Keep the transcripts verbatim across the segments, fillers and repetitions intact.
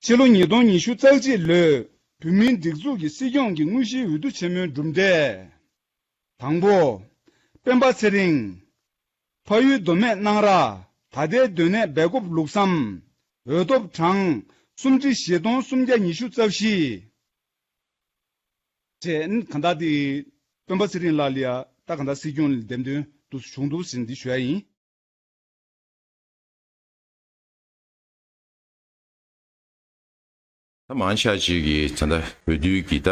ཕྱི་ལོ་ཉིས་སྟོང་ཉི་ཤུ་རྩ་གཅིག་ལོའི་བོད་མིའི་སྒྲིག་འཛུགས་ཀྱི་སྲིད་སྐྱོང་གི་དངོས་གཞིའི་འོས་བསྡུ་ཆེན་མོའི་གྲུབ་འབྲས། དང་པོ། སྤེན་པ་ཚེ་རིང་། ཕ་ཡུལ་མདོ་སྨད་སྣང་ར། ད་ལྟའི་སྡོད་གནས་སྦེལ་ཀོབ་ལུགས་བསམ། འོས་ཐོབ་གྲངས་སུམ་ཁྲི་བཞི་སྟོང་སུམ་བརྒྱ་ཉི་ཤུ་རྩ་བཞི། བཅས་གང་ལྟར་དེ་སྤེན་པ་ཚེ་རིང་ལགས་ལ་ཡ་ད་གང་ལྟར་སྲིད་སྐྱོང་ལ་འདེམས་ཐོན་དུ་བྱུང་འདུག་ཟེར་འདི་ཞུ་ཡ་ཡིན། ད་མང་ཆེ་ཅིག་གིས་ད་ལྟ་འོས་བསྡུའི་གི་ད་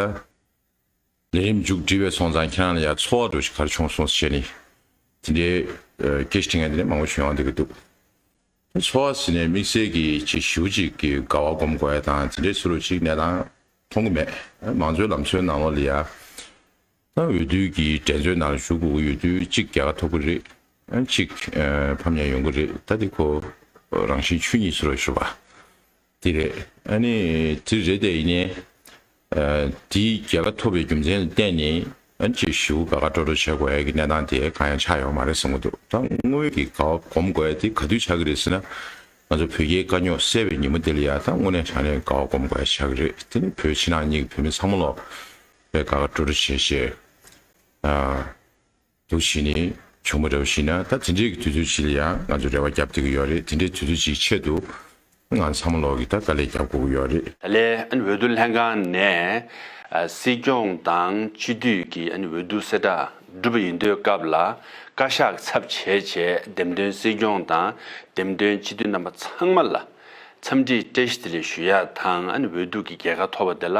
ལས་རིམ་མཇུག་སྒྲིལ་བའི་སོང་ཙང་ཁྱེད་རང་ལ་ཡ་ཚོར་བ་འདྲ་ཞིག་ག་རེ་བྱུང་སོང་ཟེར་ནས་དེ་འདྲའི་སྐད་ཆ་དྲི་མཁན་དེ་འདྲ་མང་པོ་བྱུང་ཡོང་བསྡད་ཀྱི་འདུག་ཚོར་བ་ཟེར་ནས་དམིགས་བསལ་གྱི་ཅིག་ཞེ་པོ་ཅིག་གི་དགའ་བ་སྒོམ་དགོས་ཡ་དང་དེ་འདྲའི་བཟོ་འདྲ་ཅིག་གནས་སྟངས་མཐོང་གི་མེད། མང་གཙོའི་ལམ་སྲོལ་ནང་ལོགས་ལ་ཡ། ད་འོས་བསྡུའི་གི་འགྲན་རྩོད་ནང་ལ་ཞུགས་དགོས་ཀྱི་ཡོད་དུས་གཅིག་རྒྱལ་ཁ་ཐོབ་ཀྱི་རེད། ཨ་གཅིག་ཨ་ཕམ་ཉེས་ཡོང་གི་རེད། ད་དེ་ཁོ་རང་བཞིན་ཆོས་ཉིད་ཟེར་བ་ཞུ་བ་དེ་རེད། ཨ་ནི་དེ་རེད་དེ་ཡིན་ནའི་ཨ་དེའི་རྒྱལ་ཁ་ཐོབ་པའི་རྒྱུ་མཚན་ལ་བརྟེན་ནས་ཨ་ཅིག་ཞེ་པོ་དགའ་དགའ་སྤྲོ་སྤྲོ་བྱེད་དགོས་ཡ་གི་གནས་སྟངས་དེ་གང་ཡང་ཆགས་ཡོད་མ་རེད་བསམ་གྱི་འདུག་ད་དངོས་ཡོད་ཀྱི་དགའ་བ་སྒོམ་དགོས་ཡ་དེ་ག་དུས་ཆགས་ཀྱི་རེད་ཟེར་ན། ང་ཚོ་བོད་རྒྱའི་དཀའ་རྙོག་སེལ་བའི་ཉིན་མོ་དེ་ལ་ཡ་ད་དངོས་གནས་དྲང་གནས་དགའ་བ་སྒོམ་དགོས་ཡ་ཆགས་ཀྱི་རེད། དེ་ནི་བོད་ཕྱི་ནང་གཉིས་ཀྱི་བོད་མི་ཚང་མ་ལོག་པའི་དགའ་དགའ་སྤྲོ་སྤྲོ་བྱས་བྱས། ཨ། འདུག་བྱས་ནས་བྱུང་བ་འདྲ་བོ་ཞིག་ན་ད་དེ་འདྲའི་གི་དུས་ཚོད་ཅིག་ལ་ཡང་ང་ཚོ་རེ་བ་བརྒྱབ་བསྡད་ཀྱི་ཡོད་རེད། དེ་འདྲའི་དུས་ཚོད་ཅིག་ཆེད་དུ་ང་ཚང་མ་ལོག་གིས་ད་དཀའ་ལས་རྒྱབ་དགོས་ཀྱི་ཡོད་རེད། ད་ལན་ཨ་ནི་འོས་བསྡུ་ལྷན་ཁང་ནས་ཨ་སྲིད་སྐྱོང་དང་སྤྱི་འཐུས་ཀྱི་ཨ་ནི་འོས་བསྡུ་གསལ་བསྒྲགས་གྲུབ་པ་ཡིན་དུས་སྐབས་ལ་བཀའ་ཤག་གི་ཚབ་བྱས་བྱས་འདེམས་ཐོན་སྲིད་སྐྱོང་དང་འདེམས་ཐོན་སྤྱི་འཐུས་རྣམ་པ་ཚང་མ་ལ། འཚམས་འདྲིའི་བཀྲ་ཤིས་བདེ་ལེགས་ཞུ་ཡ་དང་ཨ་ནི་འོས་བསྡུ་གི་རྒྱལ་ཁ་ཐོབ་པ་དེ་ལ་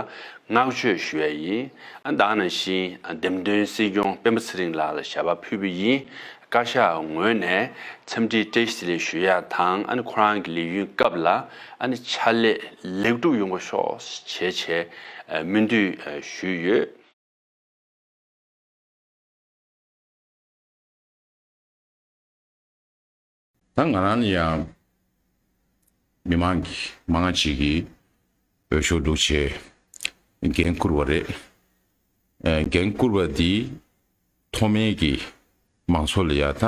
བསྔགས་བརྗོད་ཞུ་ཡ་ཡིན། ཨ་ནི་ད་ག་ནང་བཞིན་འདེམས་ཐོན་སྲིད་སྐྱོང་སྤེན་པ་ཚེ་རིང་ལགས་ལ་ཞལ་པར་ཕུལ་བ་ཡིན། བཀའ་ཤག་ངོས་ནས་འཚམས་འདྲིའི་བཀྲ་ཤིས་བདེ་ལེགས་ཞུ་ཡ་དང་ཨ་ནི་ཁོ་རང་གི་ལས་ཡུན་སྐབས་ལ་ཨ་ནི་ཕྱག་ལས་ལེགས་གྲུབ་ཡོང་བ་ཤོག་བྱས་བྱས་སྨོན་འདུན་ཞུས་ཡོད། ད་ང་རང་ལ་ཡང་མི་མང་གི་མང་ང་ཅིག་གིས་འོས་ཤོག་བླུགས་བྱས་འགན་བསྐུར་བ་རེད། ཨ་འགན་བསྐུར་བ་འདིའི་ཐོག་མའི་གི་མང་ཚོགས་ལ་ཡང་ད་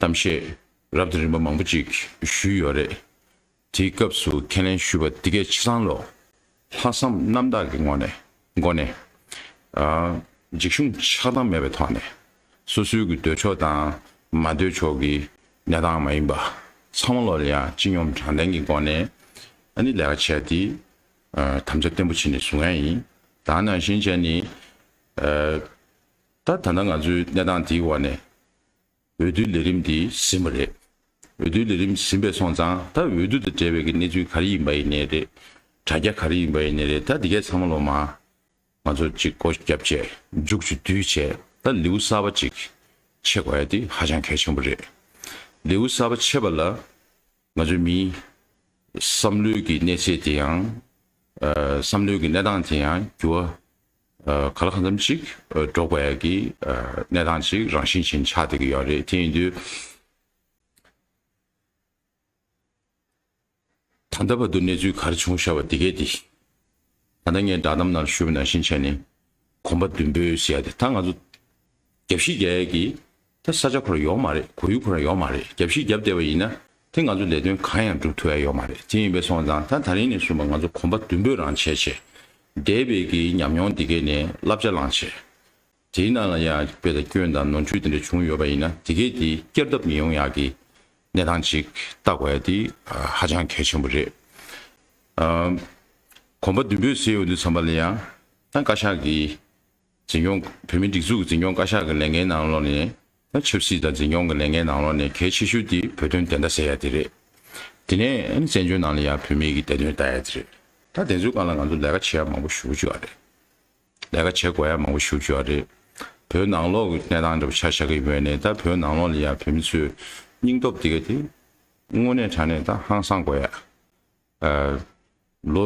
གཏམ་བཤད་རབ་དང་རིམ་པ་མང་པོ་ཅིག་ཞུས་ཡོད་རེད། དེའི་སྐབས་སུ་ཁས་ལེན་ཞུས་པ་འདི་གས་ཆ་ཚང་ལོ། ལྷག་བསམ་རྣམ་དག་གི་ངོས་ནས་སྒོ་ནས། ཨ་འཇིགས་ཞུམ་ཆགས་སྡང་མེད་པའི་ཐོག་ནས། སོ་སོའི་གི་འདོད་ཕྱོགས་དང་མ་འདོད་ཕྱོགས་ཀྱི་གནས་སྟངས་མ་ཡིན་པ། ཚང་མ་ལོ་ལ་ཡང་སྤྱི་སྙོམས་དྲང་བདེན་གྱི་སྒོ་ནས་ཨ་ནི་ལས་ཀ་བྱས་ཏེ། ཨ་དམ་བཅའ་བརྟན་པོ་བྱས་ནས་བཟུང་ཡ་ཡིན། ད་ནང་བཞིན་བྱས་ནས། ཨ་ད་ད་ལྟ་ང་ཚོའི་གནས་སྟངས་དེའི་འོག་ནས། འོས་བསྡུའི་ལས་རིམ་འདི་ཟིན་པ་རེད། འོས་བསྡུའི་ལས་རིམ་ཟིན་པའི་སོང་ཙང་ད་འོས་བསྡུ་དང་འབྲེལ་བའི་གི་གནས་ཚུལ་ག་རེ་ཡིན་པ་ཡིན་ནའི་རེད། དྲ་རྒྱ་ག་རེ་ཡིན་པ་ཡིན་ནའི་རེད། ད་འདི་གས་ཚང་མ་ལོ་མ་ང་ཚོ་གཅིག་སྒོ་བརྒྱབ་བྱས་མཇུག་ཅིག་བསྡུས་བྱས་ད་ལེའུ་གསར་པ་ཅིག་ཕྱེ་དགོས་ཡ་དེ་ཧ་ཅང་གལ་ཆེན་པོ་རེད། ལེའུ་གསར་པ་ཕྱེ་བ་ལ་ང་ཚོའི་མིའི་བསམ་བློའི་གི་གནས་ཚད་དེ་ཡང་ཨ་བསམ་བློའི་གི་གནས་སྟངས་དེ་ཡང་འགྱུར་བ་ཨ་ག་ལ་གང་འཚམ་ཅིག་ཨ་འགྲོ་དགོས་ཡ་གི་ཨ་གནས་སྟངས་ཅིག་རང་བཞིན་ཅན་ཆགས་བསྡད་ཀྱི་ཡོད་རེད། དེ་ཡིན་དུས་ད་ལྟ་བར་དུ་གནས་ཚུལ་ག་རེ་བྱུང་བཞག་པ་འདི་གས་འདི། ད་ལྟ་ངས་བསྒྲགས་གཏམ་ནང་ཞུས་པ་ནང་བཞིན་བྱས་ནས་གོམ་པ་མདུན་སྤོས་ཟེར་ཡ་དེ་ད་ང་ཚོ་རྒྱབ་བཤིག་རྒྱག་ཡ་གི་ད་ས་ཆ་ཁོ་རང་ཡོད་མ་རེད། གོ་ཡུལ་ཁོ་རང་ཡོད་མ་རེད། རྒྱབ་བཤིག་རྒྱབ་བསྡད་པ་ཡིན་ན་དེ་ང་ཚོ་ལས་དོན་གང་ཡང་སྒྲུབ་ཐུབ་ཡ་ཡོད་མ་རེད། དེ་ཡིན་པའི་སོང་ཙང་ད་ད་རིང་ནས་བཟུང་བ་ང་ཚོ་གོམ་པ་མདུན་སྤོས་རང་བྱས་བྱས་འདས་པའི་གི་ཉམས་མྱོང་འདི་གས་ནས་བསླབ་བྱ་བླངས་བྱས། དེའི་ནང་ལ་ཡང་དཔེ་དང་སྐྱོན་དང་ནོར་འཁྲུལ་དེ་འདྲ་བྱུང་ཡོད་པ་ཡིན་ན་དེ་གས་དེ་བསྐྱར་ལྡབ་མི་ཡོང་ཡག་གི་གནས་སྟངས་ཅིག་བལྟ་དགོས་ཡ་དེ་ཧ་ཅང་གལ་ཆེན་པོ་རེད། ཨ་གོམ་པ་མདུན་སྤོས་ཟེར་ཡོང་དུས་ཙམ་པ་ལ་ཡང་ད་བཀའ་ཤག་གི་འཛིན་སྐྱོང་བོད་མིའི་སྒྲིག་འཛུགས་ཀྱི་འཛིན་སྐྱོང་བཀའ་ཤག་གི་ལས་འགན་ནང་ལོགས་ནས་ད་ཆབ་སྲིད་དང་འཛིན་སྐྱོང་གི་ལས་འགན་ནང་ལོགས་ནས་གལ་ཆེ་ཤོས་དེ་བོད་དོན་བདེན་མཐའ་གསལ་ཡ་དེ་རེད། དེ་ནས་བཙན་བྱོལ་ནང་ལ་ཡང་བོད་མིའི་གི་བདེ་དོན་ལྟ་ཡ་དེ་རེད། ད་དེ་ཚོའི་སྒང་ལ་ང་ཚོ་ལས་ཀ་བྱེད་ཡ་མང་པོ་ཞེ་པོ་ཅིག་ཡོད་རེད། ལས་ཀ་བྱེད་དགོས་ཡ་མང་པོ་ཞེ་པོ་ཅིག་ཡོད་རེད། བོད་ནང་ལོགས་ཀྱི་གནས་སྟངས་འདྲ་པོ་ཆ་བཞག་གི་ཡོད་ནས་ད་བོད་ནང་ལོགས་ལ་ཡ་བོད་མི་ཚོའི་སྙིང་སྟོབས་དེ་ག་དེ་དངོས་གནས་དྲང་གནས་ད་ཧང་སང་དགོས་ཡ། ཨ་ལོ་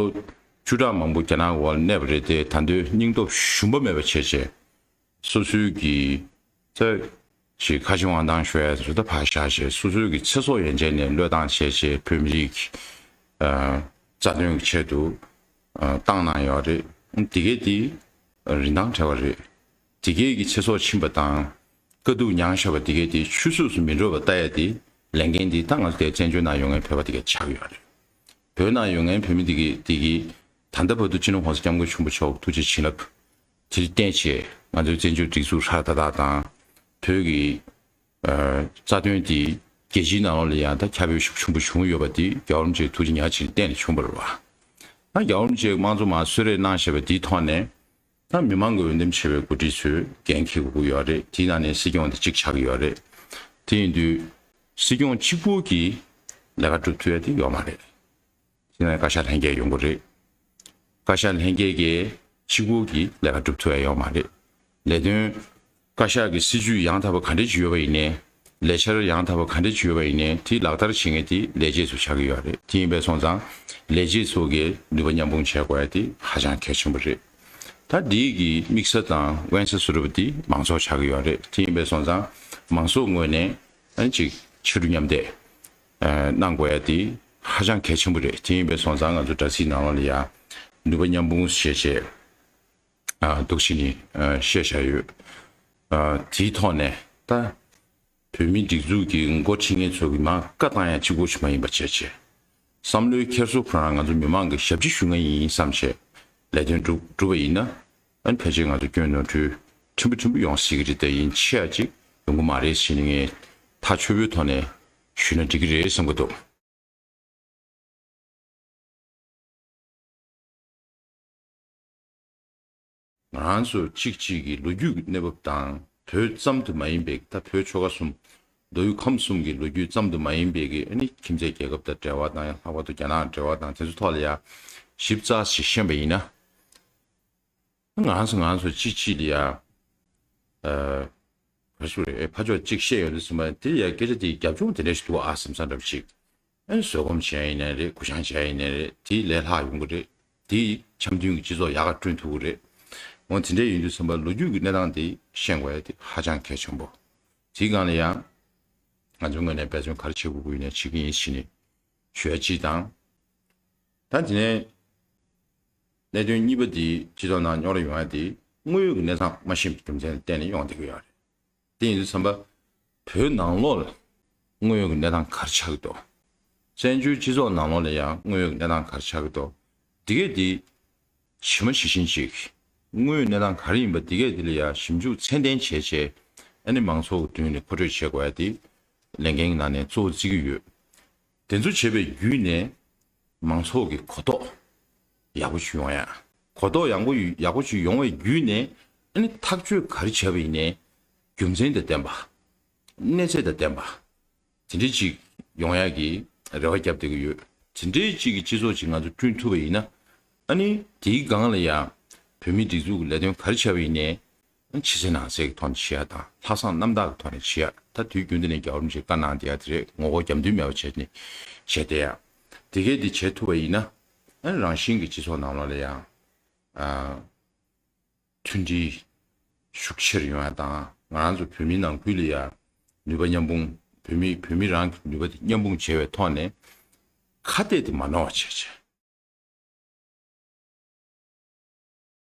བཅུ་ཕྲག་མང་པོ་རྒྱ་ནག་འོག་ལ་གནས་པ་རེད་དེ་ད་དུང་སྙིང་སྟོབས་ཞུམ་པ་མེད་པ་བྱས་བྱས། སོ་སོའི་གི་ད་ཅིག་ཁ་ཆེ་དབང་ཐང་ཤོར་ཡ་ཚོ་ད་ཕར་བཞག་བྱས་སོ་སོའི་གི་ཚེ་སྲོག་ཡན་ཆད་ནས་བློས་བཏང་བྱས་བྱས་བོད་མི་རིགས་ཀྱི་ཨ་རྩ་དོན་གྱི་ཆེད་དུ་ཨ་བཏང་གནང་ཡོད་རེད། འདི་གས་འདི་རིན་ཐང་བྲལ་བ་རེད། འདི་གས་ཀྱི་ཚེ་སྲོག་ཕྱིན་པ་དང་དཀའ་སྡུག་མྱངས་བཞག་པ་འདི་གས་འདི་ཆུད་ཟོས་སུ་མི་འགྲོ་བ་ལྟ་ཡ་འདི་ལས་འགན་འདི་ད་ང་ཚོ་དེ་བཙན་བྱོལ་ནང་ཡོད་མཁན་བོད་པ་འདི་གས་ཆགས་ཡོད་རེད། བོད་ནང་ཡོད་མཁན་བོད་མི་དེ་གི་དེ་གི་ད་ལྟ་བར་དུ་སྤྱི་ནོར་༸གོང་ས་༸སྐྱབས་མགོན་ཆེན་པོ་མཆོག་ཐུགས་རྗེ་བྱིན་རླབས་དེར་བརྟེན་བྱས་ང་ཚོའི་བཙན་བྱོལ་སྒྲིག་འཛུགས་ཧྲ་ཏག་ཏག་དང་བོད་ཀྱི་ཨ་རྩ་དོན་དེ་རྒྱལ་སྤྱིའི་ནང་ལོགས་ལ་ཡང་ད་ཁྱབ་སྤེལ་ཤུགས་ཆེན་པོ་བྱུང་ཡོད་པ་དེ་རྒྱལ་བ་རིན་པོ་ཆེའི་ཐུགས་རྗེ་ཉག་གཅིག་ལ་བརྟེན་ནས་བྱུང་བ་རེད་བ། ད་རྒྱལ་བ་རིན་པོ་ཆེས་དམངས་གཙོ་མར་གསོལ་རས་གནང་བཞག་པ་དེའི་ཐོག་ནས། ད་མི་མང་གི་འོས་འདེམས་བྱས་པའི་འགོ་ཁྲིད་ཚོས་འགན་འཁྱེར་དགོས་ཀྱི་ཡོད་རེད། དེའི་ནང་ནས་སྲིད་སྐྱོང་དེ་གཅིག་ཆགས་ཀྱི་ཡོད་རེད། དེ་ཡིན་དུས་སྲིད་སྐྱོང་གཅིག་པུ་གིས་ལས་ཀ་སྒྲུབ་ཐུབ་ཡ་དེ་ཡོད་མ་རེད། དེ་ནས་བཀའ་ཤག་ལྷན་རྒྱས་ཡོང་གི་རེད། བཀའ་ཤག་ལྷན་རྒྱས་ཀྱིས་གཅིག་པུ་གིས་ལས་ཀ་སྒྲུབ་ཐུབ་ཡ་ཡོད་མ་རེད། ལས་དོན་བཀའ་ཤག་གི་སྲིད་ཇུས་ཡང་དག་པ་ག་འདྲ་ཅིག་ཡོད་པ་ཡིན་ནའི། ལས་འཆར་ཡང་དག་པ་ག་འདྲ་ཅིག་ཡོད་པ་ཡིན་ནའི་དེ་ལག་བསྟར་བྱེད་མཁན་དེ་ལས་བྱེད་ཚོ་ཆགས་ཀྱི་ཡོད་རེད། དེ་ཡིན་པས་སོང་ཙང་ལས་བྱེད་ཚོ་གིས་ནུས་པ་མཉམ་སྤུངས་བྱེད་དགོས་ཡ་དེ་ཧ་ཅང་གལ་ཆེན་པོ་རེད། ད་འདི་གི་དམིགས་ས་དང་དབེན་ས་སུ་རུབ་དེ་མང་ཚོགས་ཆགས་ཀྱི་ཡོད་རེད། དེ་ཡིན་པས་སོང་ཙང་མང་ཚོགས་ངོས་ནས་ཨ་ནི་ཅིག་ཕྱི་དྲོ་མཉམ་འདེགས་ཨ་གནང་དགོས་ཡ་དེ་ཧ་ཅང་གལ་ཆེན་པོ་རེད། དེ་ཡིན་པས་སོང་ཙང་ང་ཚོ་དྲ་ཚིགས་ནང་ལོགས་ལ་ཡ་ནུས་པ་མཉམ་སྤུངས་བྱས་བྱས་ཨ་འདུག་བྱས་ནས་ཨ་བཤད་བཞག་ཡོད། ཨ་དེའི་ཐོག་ནས་ད་བོད་མིའི་སྒྲིག་འཛུགས་ཀྱི་འགོ་ཁྲིད་མཁན་ཚོ་གི་མར་བཀའ་བཏང་ཡ་གཅིག་པོ་ཞིག་མ་ཡིན་པ་བྱས་བྱས། བསམ་བློའི་འཁྱེར་སོ་ཁོ་རང་ང་ཚོ་མི་མང་གི་ཞབས་ཕྱི་ཞུ་མཁན་ཡིན་བསམ་བྱས་ལས་དོན་སྒྲུབ་སྒྲུབ་པ་ཡིན་ན། ཨ་ནི་ཕལ་ཆེར་ང་ཚོ་སྐྱོན་ནོར་འཁྲུལ་ཕྲན་བུ་ཕྲན་བུ་ཡོང་སྲིད་ཀྱི་རེད། དེ་ཡིན་ཆེ་བ་ཅིག་ཡོང་གི་མ་རེད་ཟེར་ནས་ངས་ཐག་ཆོད་པོའི་ཐོག་ནས་ཞུས་ན་འགྲིག་གི་རེད་བསམ་གྱི་འདུག་ང་རང་ཚོ་གཅིག་གཅིག་གི་ལོ་རྒྱུས་ཀྱི་གནས་བབ་དང་བོད་ཙམ་དུ་མ་ཡིན་པའི་ད་བོད་ཆོལ་ཁ་གསུམ་མདོ་དབུས་ཁམས་གསུམ་གྱི་ལོ་རྒྱུས་ཙམ་དུ་མ་ཡིན་པའི་གི་ཨ་ནི་ཁྱིམ་མཚེས་རྒྱལ་ཁབ་དང་འབྲེལ་བ་དང་ཡང་ལྷག་པར་དུ་རྒྱ་ནག་འབྲེལ་བ་དང་དེ་ཚོ་ཐོག་ལ་ཡང་ཞིབ་ཚགས་ཤིག་ཤེས་པ་ཡིན་ན། ང་རང་ཚོ་ང་རང་ཚོ་གཅིག་གཅིག་ལ་ཡ། ཨ། ག་རེ་ཞུ་རེད། ཕར་ཕྱོགས་གཅིག་བཤད་ཡོང་དུས་ཙམ་པ་དེ་ཡ་སྐད་ཆ་དེ་རྒྱབ་ལྗོངས་དེ་འདྲ་ཞིག་འདུག་ཨ་བསམ་བསམ་འདྲ་པོ་ཅིག་ཨ་ནི་བཟོད་སྒོམ་བྱས་ཡིན་ནའི་རེད། གུ་བཤངས་བྱས་ཡིན་ནའི་རེད། དེ་ལས་སླ་ཡོང་གི་རེད། དེ་འཆམ་མཐུན་གྱི་སྤྱི་ཚོགས་ཡག་ག་བསྐྲུན་ཐུབ་ཀྱི་རེད། འོ་དེ་འདྲ་ཡིན་དུས་ཙམ་པ་ལོ་རྒྱུས་ཀྱི་གནས་སྟངས་དེ་ཤེས་དགོས་ཡ་དེ་ཧ་ཅང་གལ་ཆེན་པོ། དེའི་སྒང་ལ་ཡང་ང་ཚོའི་ངོས་ནས་འབད་བརྩོན་ག་རེ་བྱེད་དགོས་ཀྱི་ཡོད་ན་བྱེད་ཀྱི་ཡིན་ཞེས་ནས་ཞུ་ཡ་གཅིག་དང་། ད་དེ་ནས་གནད་དོན་གཉིས་པ་དེ་སྤྱི་ཚོགས་ནང་རྙོག་དྲ་ཡོང་ཡ་དེ་དངོས་ཡོད་ཀྱི་གནས་སྟངས་མ་ཤེས་པའི་རྒྱུ་མཚན་ལ་བརྟེན་ནས་ཡོང་བསྡད་ཀྱི་ཡོད་རེད། དེ་ཡིན་དུས་ཙམ་པ་བོད་ནང་ལོགས་ལ་དངོས་ཡོད་ཀྱི་གནས་སྟངས་ག་རེ་ཆགས་ཀྱི་འདུག་བཙན་བྱོལ་སྤྱི་ཚོགས་ནང་ལོགས་ལ་ཡང་དངོས་ཡོད་ཀྱི་གནས་སྟངས་ག་རེ་ཆགས་ཀྱི་འདུག་འདི་གས་འདི་ཇི་མ་ཇི་བཞིན་ཅིག་དངོས་ཡོད་གནས་སྟངས་ག་རེ་ཡིན་པ་འདི་གས་འདི་ལ་ཡང་ཞིབ་འཇུག་ཚད་ལྡན་བྱས་བྱས་ཨ་ནི་མང་ཚོགས་ཀྱི་མདུན་ནས་མཁོ་སྤྲོད་བྱེད་དགོས་ཡ་དེ་ལས་འགན་གྱི་ནང་ནས་གཙོ་བོ་བརྩི་གི་ཡོད། དེ་ཚོ་བྱས་པའི་བརྒྱུད་ནས་མང་ཚོགས་ཀྱི་གོ་རྟོགས་ཡག་པོ་ཞིག་ཡོང་ཡ། གོ་རྟོགས་ཡག་པོ་ཡག་པོ་ཞིག་ཡོང་བའི་བརྒྱུད་ནས་ཨ་ནི་ཐག་གཅོད་ག་རེ་བྱས་པ་ཡིན་ནའི་རྒྱུ་མཚན་དང་ལྡན་པ། གནས་ཚད་དང་ལྡན་པ། དེ་འདྲའི་ཅིག་ཡོང་ཡ་གི་རེ་བ་བརྒྱབ་བསྡད་ཀྱི་ཡོད། དེ་འདྲའི་ཅིག་གི་སྤྱི་ཚོགས་ཅིག་ང་ཚོ་བསྐྲུན་ཐུབ་པ་ཡིན་ན། ཨ་ནི་དེའི་སྒང་ལ་ཡང་བོད་མིའི་སྒྲིག་འཛུགས་ཀྱི་ལས་དོན་ག་རེ་བྱས་པ་ཡིན་ནའི། ཕྱི་གསལ་ནང་གསལ་གྱི་ཐོག་ནས་བྱེད་ཡ་དང་ལྷག་བསམ་རྣམ་དག་གི་ཐོག་ནས་བྱེད་ཡ། ད་དུས་རྒྱུན་དུ་ནས་རྒྱལ་བ་རིན་པོ་ཆེས་བཀའ་གནང་བསྡད་ཡ་དེ་རེད། ངོ་རྒོལ་རྒྱབ་མདུན་མེད་པ་བྱས་ནས་བྱས་བསྡད་ཡ། དེ་གས་དེ་བྱེད་ཐུབ་པ་ཡིན་ན། ཨ་ནི་རང་བཞིན་གྱི་སྤྱི་ཚོགས་ནང་ལོགས་ལ་ཡང་། ཨ། མཐུན་སྒྲིལ་ཤུགས་ཆེར་ཡོང་ཡ་དང་ང་རང་ཚོ་བོད་མིའི་ནང་ཁུལ་ལ་ཡང་ནུས་པ་མཉམ་སྤུངས། བོད་མི་བོད་མི་རང་གི་ནུས་པ་དེ་མཉམ་སྤུངས་བྱས་པའི་ཐོག་ནས་ཁ་གཏད་དེ་མ་ནོར་བ་བྱས་བྱས།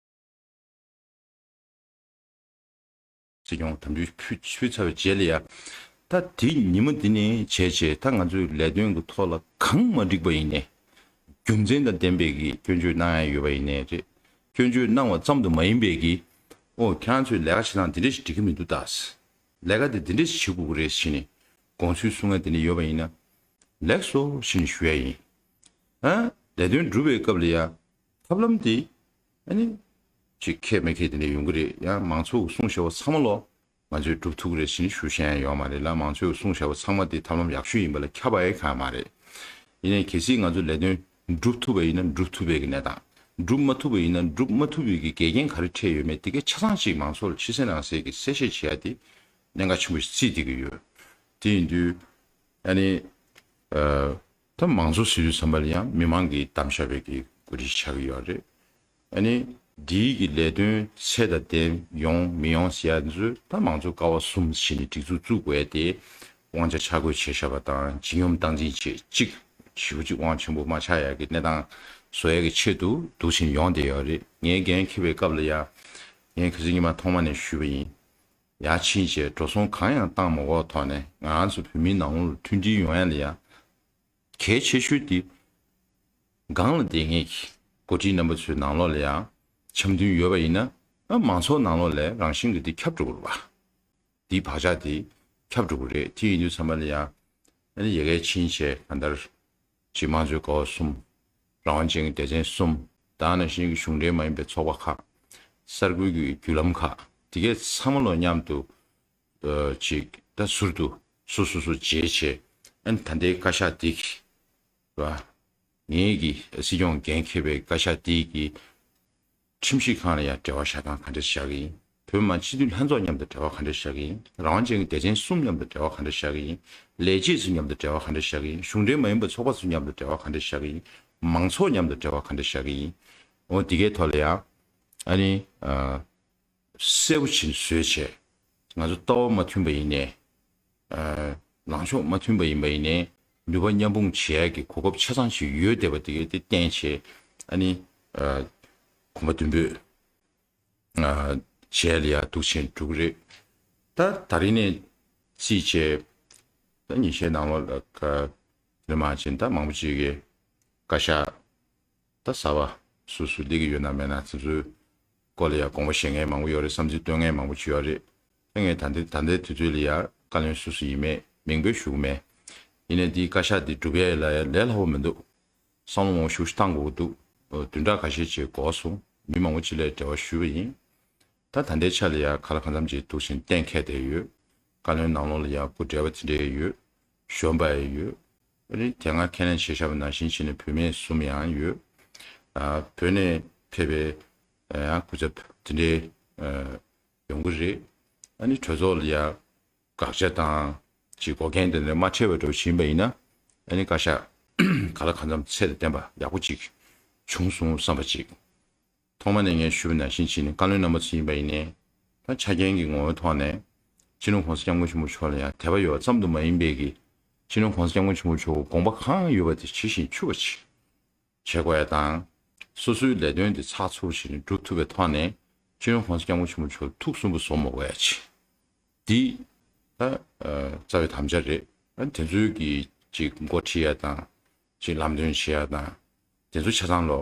སྲིད་སྐྱོང་དམ་འབུལ་ཕུལ་ཕུལ་ཚར་བའི་རྗེས་ལ་ཡ། ད་དེ་ཉིན་མོ་འདི་ནས་བྱས་བྱས་ད་ང་ཚོའི་ལས་དོན་གྱི་ཐོག་ལ་གང་མ་འགྲིག་པ་ཡིན་ནའི། རྒྱུ་མཚན་དང་ལྡན་པའི་གི་སྐྱོན་བརྗོད་གནང་ཡ་ཡོད་པ་ཡིན་ནའི་རེད། སྐྱོན་བརྗོད་གནང་བ་ཙམ་དུ་མ་ཡིན་པའི་གི། ཨོ་ཁྱེད་རང་ཚོའི་ལས་ཀ་བྱེད་སྟངས་འདི་འདྲ་ཞིག་འགྲིག་གི་མི་འདུག་ད། ལས་ཀ་དེ་འདི་འདྲ་ཞིག་བྱེད་དགོས་ཀྱི་རེད་ཟེར་ནས་དགོངས་ཚུལ་གསུང་མཁན་དེ་འདྲ་ཡོད་པ་ཡིན་ན། ལེགས་སོ་ཞེས་ནས་ཞུ་ཡ་ཡིན། ཨ། ལས་དོན་སྒྲུབ་པའི་སྐབས་ལ་ཡ། ཐབས་ལམ་དེ། ཨ་ནི། ཅིག་ཁེགས་མི་ཁེགས་དེ་འདྲ་ཡོང་གི་རེད། ཡང་མང་ཚོགས་ཀྱིས་གསུངས་བཞག་པ་ཚང་མ་ལོ། ང་ཚོས་སྒྲུབ་ཐུབ་ཀྱི་རེད་ཟེར་ནས་ཞུ་བཤད་ཡ་ཡོད་མ་རེད་ལ། མང་ཚོས་གསུངས་བཞག་པ་ཚང་མ་དེ་ཐབས་ལམ་ཡག་ཤོས་ཡིན་པ་ལ་ཁྱབ་པ་ཡང་གང་ཡང་མ་རེད། ཡིན་ནའི་གལ་སྲིད་ང་ཚོས་ལས་དོན་སྒྲུབ་ཐུབ་པ་ཡིན་ན་སྒྲུབ་ཐུབ་པའི་གི་གནས་སྟངས། སྒྲུབ་མ་ཐུབ་པ་ཡིན་ན་སྒྲུབ་མ་ཐུབ་པའི་གི་འགལ་རྐྱེན་ག་རེ་འཕྲད་ཡོད་མེད་དེ་གའི་ཆ་ཚང་ཅིག་མང་ཚོགས་ལ་ཕྱི་གསལ་ནང་གསལ་གྱི་གསལ་བཤད་བྱེད་ཡ་དེ་གནད་འགག་ཆེན་པོ་ཞིག་བརྩིས་བསྡད་ཀྱི་ཡོད། དེ་ཡིན་དུས། ཨ་ནི། ཨ། ད་མང་གཙོ་ཟེར་དུས་ཙམ་པ་ལ་ཡང་མི་མང་གིས་བདམས་བཞག་པའི་གི་འགོ་ཁྲིད་ཆགས་ཀྱི་ཡོད་རེད། ཨ་ནི། འདིའི་གི་ལས་དོན་ཚད་དང་ལྡན་ཡོང་མི་ཡོང་ཟེར་ཡ་ཚོས་ད་མང་གཙོ་ཀ་བ་གསུམ་བྱས་ནས་སྒྲིག་འཛུགས་བཙུགས་དགོས་ཡ་དེ་དབང་ཆ་ཆ་བགོས་བྱས་བཞག་པ་དང་ཇི་སྙོམས་སྟངས་འཛིན་བྱས་གཅིག་ཞེ་པོ་ཅིག་དབང་ཆེན་པོ་མ་ཆགས་ཡ་གི་གནས་སྟངས་བཟོ་ཡ་གི་ཆེད་དུ་འདུག་བྱས་ནས་ཡོང་བསྡད་ཡོད་རེད། ངས་འགན་འཁྱེར་བའི་སྐབས་ལ་ཡ། ངས་ཁ་སང་ཉི་མ་ཐོག་མ་ནས་ཞུས་པ་ཡིན། ཡར་ཕྱིན་བྱས་འགྲོ་སོང་གང་ཡང་བཏང་མ་དགོས་ཐོག་ནས་ང་རང་ཚོ་བོད་མིའི་ནང་ལོགས་ལ་མཐུན་སྒྲིལ་ཡོང་ཡ་ལ་ཡ། གལ་ཆེ་ཤོས་དེ། སྒང་ལ་བསྡད་མཁན་གྱི་འགོ་ཁྲིད་རྣམ་པ་ཚོའི་ནང་ལོགས་ལ་ཡང་འཆམ་མཐུན་ཡོད་པ་ཡིན་ན། ཨ་མང་ཚོགས་ནང་ལོགས་ལ་རང་བཞིན་གྱིས་འདི་ཁྱབ་འགྲོ་གི་རེད་པ། འདིའི་བག་ཆགས་འདི་ཁྱབ་འགྲོ་གི་རེད། དེ་ཡིན་དུས་ཙམ་པ་ལ་ཡང་ཨ་ནི་ཡ་གིར་ཕྱིན་བྱས་གང་ལྟར་སྤྱི་དམངས་གཙོའི་ཀ་བ་གསུམ། རང་དབང་ཅན་གྱི་སྡེ་ཚན་གསུམ། ད་ག་ནང་བཞིན་གྱི་གཞུང་འབྲེལ་མ་ཡིན་པའི་ཚོགས་པ་ཁག། གསར་འགོད་ཀྱི་བརྒྱུད་ལམ་ཁག་དེ་གའི་ཚང་མ་ལོ་མཉམ་དུ་ཨ་ཅིག་ད་ཟུར་དུ་སོ་སོ་སོ་བརྗེས་བྱས། ཨ་ནི་ད་ལྟའི་བཀའ་ཤག་འདི་གི་རེད་པ། ངེད་ཀྱི་སྲིད་སྐྱོང་འགན་འཁྱེར་བའི་བཀའ་ཤག་འདི་གི་ཁྲིམས་ཞིབ་ཁང་ལ་ཡང་འབྲེལ་བ་བཞག་སྟངས་ག་འདྲ་བཞག་གི་ཡིན། བོད་མི་མང་སྤྱི་འཐུས་ལྷན་ཚོགས་མཉམ་དུ་འབྲེལ་བ་ག་འདྲ་བཞག་གི་ཡིན། རང་དབང་ཅན་གྱི་སྡེ་ཚན་གསུམ་མཉམ་དུ་འབྲེལ་བ་ག་འདྲ་བཞག་གི་ཡིན། ལས་བྱེད་ཚོ་མཉམ་དུ་འབྲེལ་བ་ག་འདྲ་བཞག་གི་ཡིན། གཞུང་འབྲེལ་མ་ཡིན་པའི་ཚོགས་པ་ཚོ་མཉམ་དུ་འབྲེལ་བ་ག་འདྲ་བཞག་གི་ཡིན། མང་ཚོགས་མཉམ་དུ་འབྲེལ་བ་ག་འདྲ་བཞག་གི་ཡིན། འོ་འདི་གའི་ཐོག་ལ་ཡང་ཨ་ནི་ཨ་གསལ་པོ་བྱས་ནས་བཟོས་བྱས། ང་ཚོ་ལྟ་བ་མ་མཐུན་པ་ཡིན་ནའི། ཨ་ལངས་ཕྱོགས་མ་མཐུན་པ་ཡིན་པ་ཡིན་ནའི། ནུས་པ་མཉམ་སྤུངས་བྱེད་ཡག་གི་གོ་སྐབས་ཆ་ཚང་ཞིག་ཡོད་བསྡད་པ་དེ་གའི་དེ་བརྟེན་བྱས། ཨ་ནི་ཨ་གོམ་པ་མདུན་སྤོས་ཨ་བྱས་ལ་ཡ་འདུག་བྱས་འགྲོ་གི་རེད། ད་ད་རིང་ནས་བརྩིས་བྱས། ད་ཉིན་ཤས་ནང་ལོགས་ལ་ཀ་དེ་མ་ཕྱིན་ད་མང་པོ་ཅིག་གིས་བཀའ་ཤག་ད་གསར་པ་སུ་སུ་སླེབས་ཀྱི་ཡོད་ན་མེད་ན་དེ་ཚོའི་སྐོར་ལ་ཡང་དགོངས་པ་བཞེས་མཁན་མང་པོ་ཡོད་རེད། བསམ་ཚུལ་བཏོན་མཁན་མང་པོ་ཅིག་ཡོད་རེད། ད་ངས་ད་ལྟའི་ད་ལྟའི་དུས་ཚོད་ལ་ཡང་བཀའ་བློན་སུ་སུ་ཡིན་མེད་མིང་འབོད་ཞུ་གི་མེད། ཡིན་ནའི་འདིའི་བཀའ་ཤག་འདི་སྒྲུབ་ཡས་ལ་ཡང་ལས་སླ་པོ་མི་འདུག། བསམ་བློ་མང་པོ་ཞེ་པོ་ཅིག་བཏང་དགོས་ཀྱི་འདུག། བདུན་ཕྲག་ཁ་ཤས་ཅིག་འགོར་སོང་། མི་མང་པོ་ཅིག་ལ་འབྲེལ་བ་ཞུས་པ་ཡིན། ད་ད་ལྟའི་ཆ་ལ་ཡང་གང་ལ་གང་འཚམ་ཅིག་འདུག་བཞིན་གཏན་འཁེལ་བསྡད་ཡོད། བཀའ་བློན་ནང་ལོགས་ལ་ཡང་སྐུ་བགྲེས་པ་དེ་འདྲས་ཡོད། གཞོན་པ་ཡང་ཡོད། ཨ་ནི་དེ་སྔ་ཁས་ལེན་བྱས་བཞག་པ་ནང་བཞིན་བྱས་ནས་བུད་མེད་གསུམ་ཡང་ཡོད། ཨ་བོད་ནས་ཕེབས་པའི་ཨ་ཡང་སྐུ་ཚབ་དེ་འདྲའི་ཨ་ཡོང་གི་རེད། ཨ་ནི་གྲོས་ཚོགས་ལ་ཡང་དགག་བྱ་དང་ཅིག་འགོག་རྐྱེན་དེ་འདྲ་མ་འཕྲད་པ་འདྲ་བོ་ཞིག་ཡིན་པ་ཡིན་ན། ཨ་ནི་བཀའ་ཤག་གང་ལ་གང་འཚམ་ཚད་དང་ལྡན་པ་ཡག་པོ་ཅིག་བྱུང་སོང་བསམ་པ་ཅིག། ཐོག་མ་ནས་ངས་ཞུས་པ་ནང་བཞིན་བྱས་ནས་བཀའ་བློན་རྣམ་པ་ཚོ་ཡིན་པ་ཡིན་ནའི། ད་ཆ་རྐྱེན་གྱི་ངོ་བོའི་ཐོག་ནས་སྤྱི་ནོར་༸གོང་ས་༸སྐྱབས་མགོན་ཆེན་པོ་མཆོག་ལ་ཡང་དད་པ་ཡོད་ཙམ་དུ་མ་ཡིན་པའི་གི། སྤྱི་ནོར་༸གོང་ས་༸སྐྱབས་མགོན་ཆེན་པོ་མཆོག་གི་དགོངས་པ་གང་ཡོད་པ་དེ་ཇི་བཞིན་ཆུབ་པ་ཅིག་བྱེད་དགོས་ཡ་དང་། སོ་སོའི་ལས་དོན་དེ་ཚགས་ཚུད་ཅིག་སྒྲུབ་ཐུབ་པའི་ཐོག་ནས་སྤྱི་ནོར་༸གོང་ས་༸སྐྱབས་མགོན་ཆེན་པོ་མཆོག་ཐུགས་སུན་པོ་བཟོ་མ་དགོས་ཡ་ཅིག། འདི་ད་ཨ་རྩ་བའི་དམ་བཅའ་རེད། ཨ་དེ་ཚོའི་གི་ཅིག་འགོ་ཁྲིད་ཡ་དང་། ཅིག་ལམ་སྟོན་བྱེད་ཡ་དང་། དེ་ཚོ་ཆ་ཚང་ལོ།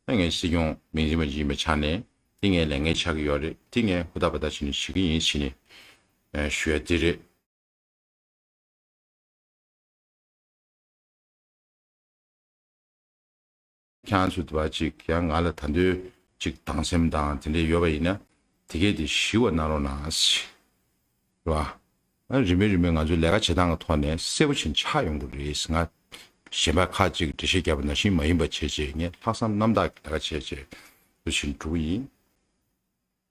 ཨ་ངས་སྲིད་སྐྱོང་མིང་རིམ་པ་ཡིན་པའི་ཆ་ནས་འདི་ངའི་ལས་འགན་ཆགས་ཀྱི་ཡོད་རེད། འདི་ངས་ཧུར་ཐག་འབད་ཐག་བྱས་ནས་བྱེད་ཀྱི་ཡིན་ཟེར་ནས་ཨ་ཞུ་ཡ་འདི་རེད། ཁྱེད་རང་ཚོ་དུ་བ་ཅིག་ཡང་ང་ལ་ད་འདོད་ཅིག་སྡང་སེམས་དང་དེ་འདྲ་ཡོད་པ་ཡིན་ན། དེ་གས་དེ་ཞི་བ་གནང་རོགས་གནང་ཞེས། རེད་བ། ཨ་རིམ་པས་རིམ་པས་ང་ཚོའི་ལས་ཀ་བྱེད་སྟངས་ཀྱི་ཐོག་ནས་གསལ་པོ་ཆེན་ཆགས་ཡོང་གི་རེད། ང་གཞན་པ་ཁག་ཅིག་འགྲེལ་བཤད་བརྒྱབ་པ་ནང་བཞིན་མ་ཡིན་པ་བྱས་བྱས། ངས་ལྷག་བསམ་རྣམ་དག་གི་ལས་ཀ་བྱས་བྱས་འདུག་བཞིན་འགྲོ་གི་ཡིན།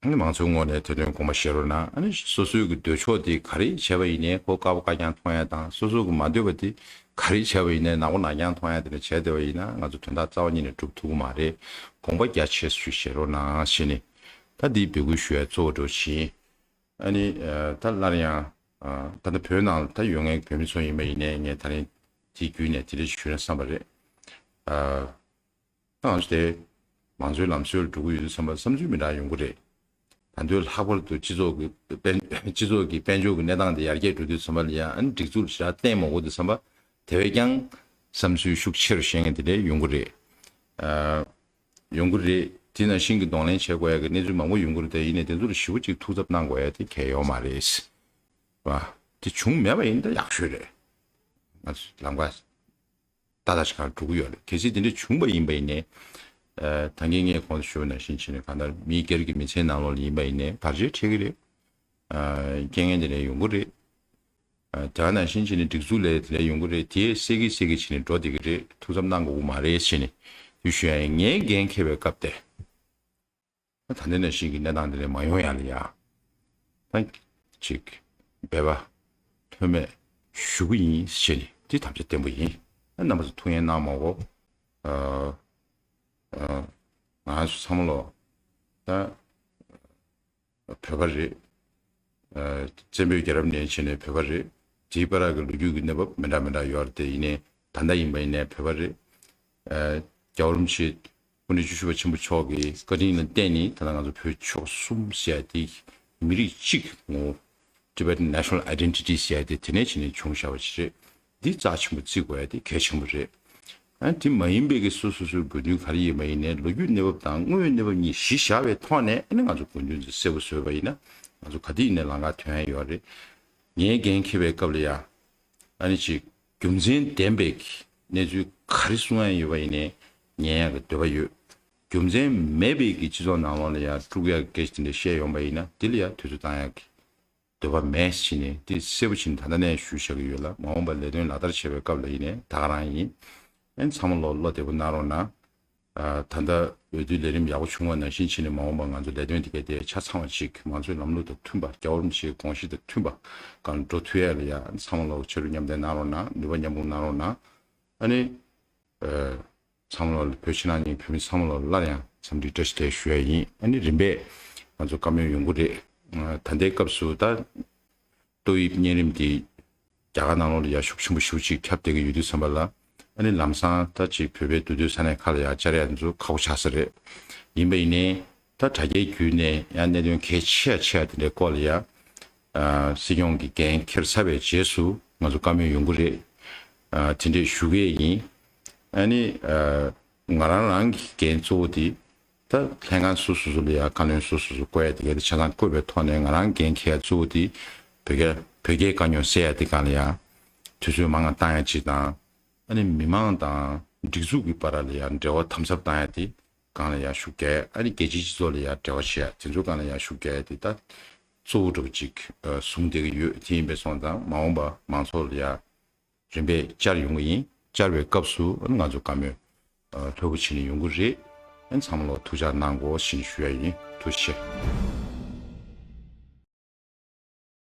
ཨ་ནི་མང་ཚོགས་ངོས་ནས་དེ་དོན་དགོངས་པ་བཞེས་རོགས་གནང་། ཨ་ནི་སོ་སོའི་གི་འདོད་ཕྱོགས་དེ་ག་རེ་བྱས་པ་ཡིན་ནའི་ཁོ་དཀར་པོ་དཀར་རྐྱང་མཐོང་ཡ་དང་། སོ་སོ་གི་མ་འདོད་པ་དེ་ག་རེ་བྱས་པ་ཡིན་ནའི་ནག་པོ་ནག་རྐྱང་མཐོང་ཡ་དེ་འདྲ་བྱས་བསྡད་པ་ཡིན་ན་ང་ཚོ་དོན་དག་རྩ་བ་ཉིད་ནས་སྒྲུབ་ཐུབ་ཀྱི་མ་རེད། དགོངས་པ་རྒྱ་ཆེ་ཞུ་བཞེས་རོགས་གནང་ཞེས་ནས་ད་འདི་འབོད་སྐུལ་ཞུ་ཡ་གཙོ་བོ་འདྲ་བོ་ཞིག་ཡིན། ཨ་ནི་ཨ་ད་སླར་ཡང་ཨ་ད་ལྟ་བོད་ནང་ལ་ད་ཡོད་མཁན་བོད་མི་ཚོ་ཡིན་པ་ཡིན་ནའི་ངས་ད་རིང་དེའི་བརྒྱུད་ནས་དེ་འདྲ་ཞུས་ན་བསམ་པ་རེད། ཨ་ད་ང་ཚོ་དེ་མང་གཙོའི་ལམ་སྲོལ་ལ་འགྲོ་གི་ཡོད་དུས་ཙམ་པ་བསམ་ཚུལ་མི་འདྲ་ཡོང་གི་རེད། ད་དུང་ལྷག་པར་དུ་སྤྱི་ཚོགས་ཀྱི་དཔལ་སྤྱི་ཚོགས་ཀྱི་དཔལ་འབྱོར་གྱི་གནས་སྟངས་དེ་ཡར་རྒྱས་འགྲོ་དུས་ཙམ་པ་ལ་ཡང་ཨ་ནི་སྒྲིག་འཛུགས་ལ་ཞེ་དྲག་བརྟེན་མ་དགོས་དུས་ཙམ་པ་དེ་བས་ཀྱང་བསམ་ཚུལ་ཤུགས་ཆེ་རུ་བཤད་མཁན་དེ་འདྲ་ཡོང་གི་རེད། ཨ། ཡོང་གི་རེད། དེ་ནང་བཞིན་གྱི་གདོང་ལེན་བྱེད་དགོས་ཡ་གི་གནས་ཚུལ་མང་པོ་ཡོང་གི་རེད་དེ། ཡིན་ནའི་དེ་ཚོ་ལ་ཞེ་པོ་ཅིག་ཐུགས་འཚབ་གནང་དགོས་ཡ་དེ་གལ་ཡོད་མ་རེད། བ། དེ་བྱུང་མེད་པ་ཡིན་ན་ད་ཡག་ཤོས་རེད། ང་ཚོ་ལམ་ཁ་ཏག་ཏག་ཞིག་གང་འགྲོ་གི་ཡོད་རེད། གལ་སྲིད་དེ་འདྲ་བྱུང་བ་ཡིན་པ་ཡིན་ནའི། ཨ་ད་གིན་ངས་གོང་དུ་ཞུས་པ་ནང་བཞིན་བྱས་ནས་གང་ལྟར་མི་སྒེར་གྱི་མི་ཚེའི་ནང་ལོགས་ལ་ཡིན་པ་ཡིན་ནའི་བར་ཆད་འཕྲད་ཀྱི་རེད། ཨ་རྐྱེན་ངན་དེ་འདྲ་ཡོང་གི་རེད། ཨ་དེ་ག་ནང་བཞིན་བྱས་ནས་སྒྲིག་འཛུགས་ལས་དེ་འདྲ་ཡོང་གི་རེད། དེ་སེ་གི་སེ་གི་བྱས་ནས་འགྲོ་བསྡད་ཀྱི་རེད། ཐུགས་འཚབ་གནང་དགོས་ཀྱི་མ་རེད་བྱས་ནས་དེ་ཞུ་ཡ་ཡིན། ངས་འགན་འཁྱེར་བའི་སྐབས་དེ། ད་ལྟ་ནང་བཞིན་གྱི་གནས་སྟངས་འདི་འདྲ་མ་ཡོང་ཡ་ལ་ཡ། ད་ཅིག་འབད་པ་ལྷོད་མེད་ཞུ་གི་ཡིན་ཞེས་ནས་འདི་དམ་བཅའ་བརྟན་པོ་ཡིན། ཨ་རྣམ་པ་ཚོ་ཐུགས་ངལ་གནང་མ་དགོས། ཨ་ཨ་ང་ཚོ་ཚང་མ་ལོ་ད་བོད་པ་རེད། ཨ་བཙན་པོའི་རྒྱལ་རབས་ནས་བྱས་ནས་བོད་པ་རེད། དེའི་བར་གྱི་ལོ་རྒྱུས་ཀྱི་གནས་བབ་མི་འདྲ་མི་འདྲ་ཡོད་རེད་དེ། ཡིན་ནའི་ད་ལྟ་ཡིན་པ་ཡིན་ནའི་བོད་པ་རེད། ཨ་རྒྱལ་བ་རིན་པོ་ཆེ་སྐུ་ཕྲེང་བཅུ་བཞི་པ་ཆེན་པོ་མཆོག་གི་བཀའ་དྲིན་ལ་བརྟེན་ནས་ད་ལྟ་ང་ཚོ་བོད་ཆོལ་ཁ་གསུམ་ཟེར་ཡ་དེ་མི་རིགས་གཅིག་ངོ་། Tibetan National Identity ཟེར་ཡ་དེ་དེ་ནས་བྱས་ནས་བྱུང་བཞག་པ་ཞིག་རེད། འདི་རྩ་ཆེན་པོ་བརྩི་དགོས་ཡ་དེ་གལ་ཆེན་པོ་རེད། ཨ་དེ་མ་ཡིན་པའི་གི་སོ་སོ་སོའི་དགོས་འདུན་ག་རེ་ཡིན་པ་ཡིན་ནའི་ལོ་རྒྱུས་གནས་བབ་དང་དངོས་ཡོད་གནས་བབ་གཉིས་གཞི་བཞག་པའི་ཐོག་ནས་ཨ་ནི་ང་ཚོ་དགོས་འདུན་དེ་གསལ་པོ་བཟོས་པ་ཡིན་ན་ང་ཚོ་ག་དུས་ཡིན་ནའི་ལམ་ཁ་ཐོན་ཡ་ཡོད་རེད། ངས་འགན་འཁྱེར་བའི་སྐབས་ལ་ཡ། ཨ་ནི་ཅིག་རྒྱུ་མཚན་ལྡན་པའི་གི་གནས་ཚུལ་ག་རེ་གསུང་ཡ་ཡོད་པ་ཡིན་ནའི་ཉན་ཡ་གི་འདོད་པ་ཡོད། རྒྱུ་མཚན་མེད་པའི་གི་སྤྱི་ཚོགས་ནང་ལོགས་ལ་ཡ་དཀྲུག་ཡ་གི་སྐད་ཆ་དེ་འདྲ་བཤད་ཡོང་པ་ཡིན་ན་དེ་ལ་ཡ་དུས་ཚོད་བཏང་ཡ་གི་འདོད་པ་མེད་ཕྱིན་ནས་དེ་གསལ་པོ་ཕྱིན་ད་ལྟ་ནས་ཞུ་བཞག་གི་ཡོད་ལ། མ་འོངས་པར་ལས་དོན་ལག་བསྟར་བྱེད་པའི་སྐབས་ལ་ཡིན་ནའི་ད་ག་རང་ཡིན། ཨན་ཚང་མ་ལོ་བློ་བདེ་པོ་གནང་རོགས་གནང་། ཨ་ད་ལྟ་འོས་བསྡུ་ལས་རིམ་ཡག་པོ་བྱུང་བ་ནང་བཞིན་བྱས་ནས་མ་འོངས་པར་ང་ཚོ་ལས་དོན་དེ་གའི་དེ་ཆ་ཚང་བ་ཞིག་མང་གཙོའི་ལམ་ལུགས་དང་མཐུན་པ་རྒྱལ་བ་རིན་པོ་ཆེའི་དགོངས་གཞི་དང་མཐུན་པ་གང་འགྲོ་ཐུབ་ཡ་ལ་ཡ་ཚང་མ་ལོ་ཕྱར་གྲུ་མཉམ་འདེགས་གནང་རོགས་གནང་། ནུས་པ་མཉམ་སྤུངས་གནང་རོགས་གནང་། ཨ་ནི། ཨ་ཚང་མ་ལོ་བོད་ཕྱི་ནང་གཉིས་བོད་མི་ཚང་མ་ལོ་སླར་ཡང་འཚམས་འདྲི་བཀྲ་ཤིས་བདེ་ལེགས་ཞུ་ཡ་ཡིན། ཨ་ནི་རིམ་པས་ང་ཚོ་བཀའ་མོལ་ཡོང་གི་རེད། ཨ་ད་ལྟའི་སྐབས་སུ་ད་ཏོག་དབྱིབས་གཉན་རིམས་འདི་རྒྱ་གར་ནང་ལོགས་ལ་ཡ་ཤུགས་ཆེན་པོ་ཞེ་པོ་ཅིག་ཁྱབ་བསྡད་ཀྱི་ཡོད་དུས་ཙམ་པ་ལ། ཨ་ནི་ལམ་སང་ད་ཅིག་བོད་པའི་འདུས་སྡོད་ས་གནས་ཁག་ལ་ཡ་བཅར་ཡ་འདི་ཚོ་ཁག་པོ་ཆགས་ས་རེད། ཡིན་པ་ཡིན་ནའི་ད་དྲ་རྒྱའི་བརྒྱུད་ནས་ཡང་གནད་དོན་གལ་ཆེ་ཡ་ཆེ་ཡ་དེ་འདྲའི་སྐོར་ལ་ཡ། ཨ་སྲིད་སྐྱོང་གིས་འགན་འཁྱེར་ཚར་བའི་རྗེས་སུ་ང་ཚོ་བཀའ་མོལ་ཡོང་གི་རེད། ཨ་དེ་འདྲས་ཞུ་གི་ཡིན། ཨ་ནི་ཨ་ང་རང་རང་གི་འགན་གཙོ་བོ་དེ་ད་ལྷན་ཁང་སོ་སོ་སོ་ལ་ཡ་བཀའ་བློན་སོ་སོ་སོ་བསྐོ་ཡ་དེ་ག་དེ་ཆ་ཚང་བསྐོས་པའི་ཐོག་ནས་ང་རང་འགན་འཁྱེར་ཡ་གཙོ་བོ་དེ་བོད་རྒྱ་བོད་རྒྱའི་དཀའ་རྙོག་སེལ་ཡ་དེ་སྒང་ལ་ཡ་དུས་ཚོད་མང་ང་བཏང་ཡ་གཅིག་དང་། ཨ་ནི་མི་མང་དང་སྒྲིག་འཛུགས་ཀྱི་བར་ལ་ཡ་འབྲེལ་བ་དམ་ཟབ་བཏང་ཡ་དེ་སྒང་ལ་ཡ་ཤུགས་རྒྱག་ཨ་ནི་རྒྱལ་སྤྱིའི་སྤྱི་ཚོགས་ལ་ཡ་འབྲེལ་བ་བྱེད་ཡ་དེ་ཚོ་སྒང་ལ་ཡ་ཤུགས་རྒྱག་ཡ་དེ་ད་གཙོ་བོ་འདྲ་པོ་ཅིག་ཨ་བཟུང་བསྡད་ཀྱི་ཡོད། དེ་ཡིན་པས་སོང་ཙང་མ་འོངས་པ་མང་ཚོགས་ལ་ཡ་རིམ་པས་བཅར་ཡོང་གི་ཡིན། བཅར་བའི་སྐབས་སུ་ཨ་ནི་ང་ཚོ་བཀའ་མོལ་ཨ་ལྷོད་པོ་བྱས་ནས་ཡོང་གི་རེད། ཨ་ནི་ཚང་མ་ལ་ཐུགས་ཅག་གནང་དགོས་ཞེས་ཞུ་ཡ་ཡིན། ཐུགས་རྗེ་ཆེ།